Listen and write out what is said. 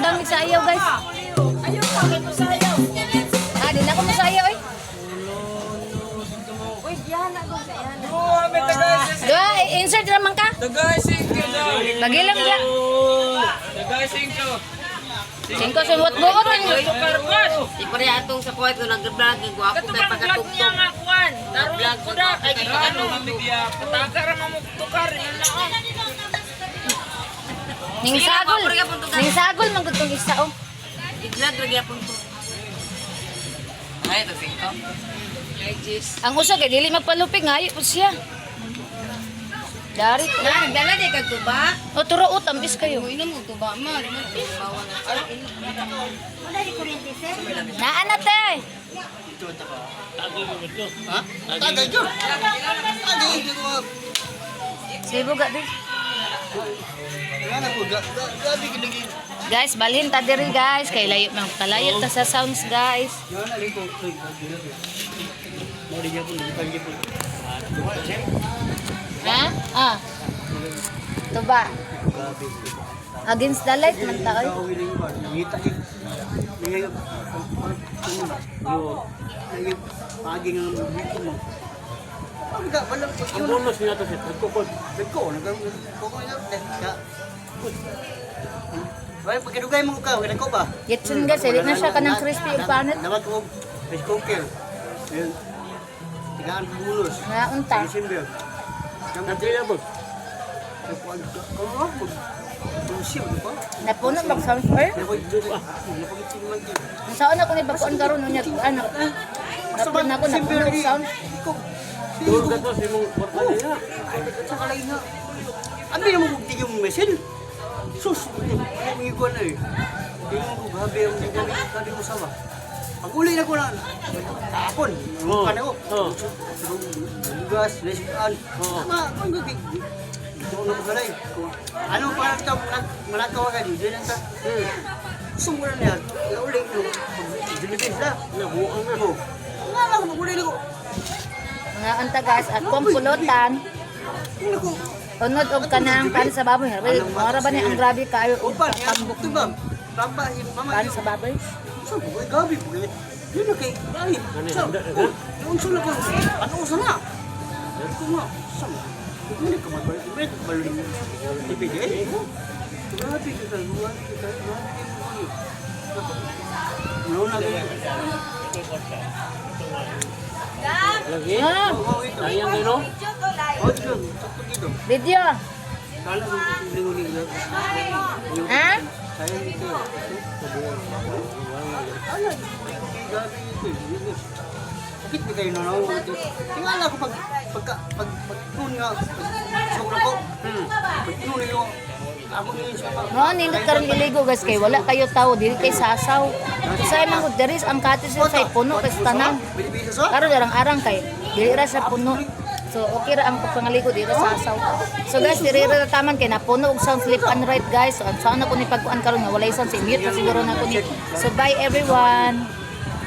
lamig sa ayaw, guys. Ayaw pa, kay musayaw. Ah, di na ako mosayaw eh. Uy, diyan na doon sa iyan. Dua, insert raman ka. Bagilang dia. Singko sumot buot man. Di pa rin atong sa kuwait kung nag-vlog, gwapo Kato kay bang vlog niya pagkatugtog. nga kuan. Tarong kuda kay ano. Taga ra mamuktukar yun na oh. Ning sagol. Ning sagol man gud tong isa oh. I-vlog lagi apon to. Ay, ito singko. Ang usa kay dili magpalupig ngayo po siya. Dari. Na, nagdala di kag tuba. O turo o tambis kayo. Inom mo tuba ma, di mo tuba. Naa na te. Tagay yun. Tagay yun. Sibo ga di. Wala na ko. Gabi ginagin. Guys, balhin ta diri guys kay layo man kalayo ta sa sounds, guys. Yan, alin ko. Mori niya po. Nagpanggi po. Ha? Ah. Tuba. Gabi. Against the light man ta oy. Nangita yun. Nangita. Pagi nga dito mo. Pagka walang Ang bonus niya to sir, nagkukod. Nagko, nagko na. Wala pagkadugay mo ka, nagko ba? Yetsun guys, dili na siya kanang crispy ug panit. Nawag ko rice cooker. Ayun. Tigaan ko bonus. Nga unta. December. Nagdila mo. Napuno mag sounds oy. Ang saon ako ni baguon karon unya ano. Napuno ako napuno og sounds. Doon ka to, simong kwarta niya. Abi na mo kung tigil mong mesin. Sus, ang iguan na eh. Tingnan ko, gabi ang gabi, gabi ko sama. Pag uli na ko na, kahapon, Oo. ka na ko. Oo. Bugas, lesikan. Tama, ang gabi. Dito ko na magalay. Ano pa lang ito, malakaw ka dito lang ta. Sumulan niya, uli ko. Pag-deliver sila. Nabuang na. Oo. Nga lang, mag-uli na ko. Mga unta guys, akong pulutan. Tingnan ko. Unod og kanang pan sa baboy. Mora ba ni ang grabe kayo og Upan, yan, tambok ito ba? Pampa, mama, pan sa baboy? Saan po? Gabi po. Yun na kay ay. Ano, Sa, handa na oh, naunso na ko. Ano usa na? Ko nga, saan? Hindi ka magbalik. Hindi ka magbalik. TPD? Grabe ka kayo. Grabe ka kayo. Grabe kayo. Ano na kayo? Lagi. Ah, Oo, ito. Sayang kayo no? Oh, dito. Sakto dito. Video. Kala ko lingo-lingo. Ha? Sayang ito. Ala, grabe ito. Sakit ba kayo na ito? Tingala ko pag pagka pag pag nun nga sobra ko. Pag nun niyo ako niyo sa pag Mo nindot karon iligo guys kay wala kayo tao dili kay sasaw. Usay man gud diri ang cottage sa puno kay sa tanan. Binibisa sa? Karon arang-arang kay dili ra sa puno. So okay ra ang pagpangaligo dili ra sasaw. So guys, diri ra taman kay napuno og sound slip and right guys. So ang saan ako ni pagkuan karon nga walay sound, si mute na siguro na ko ni. So bye everyone.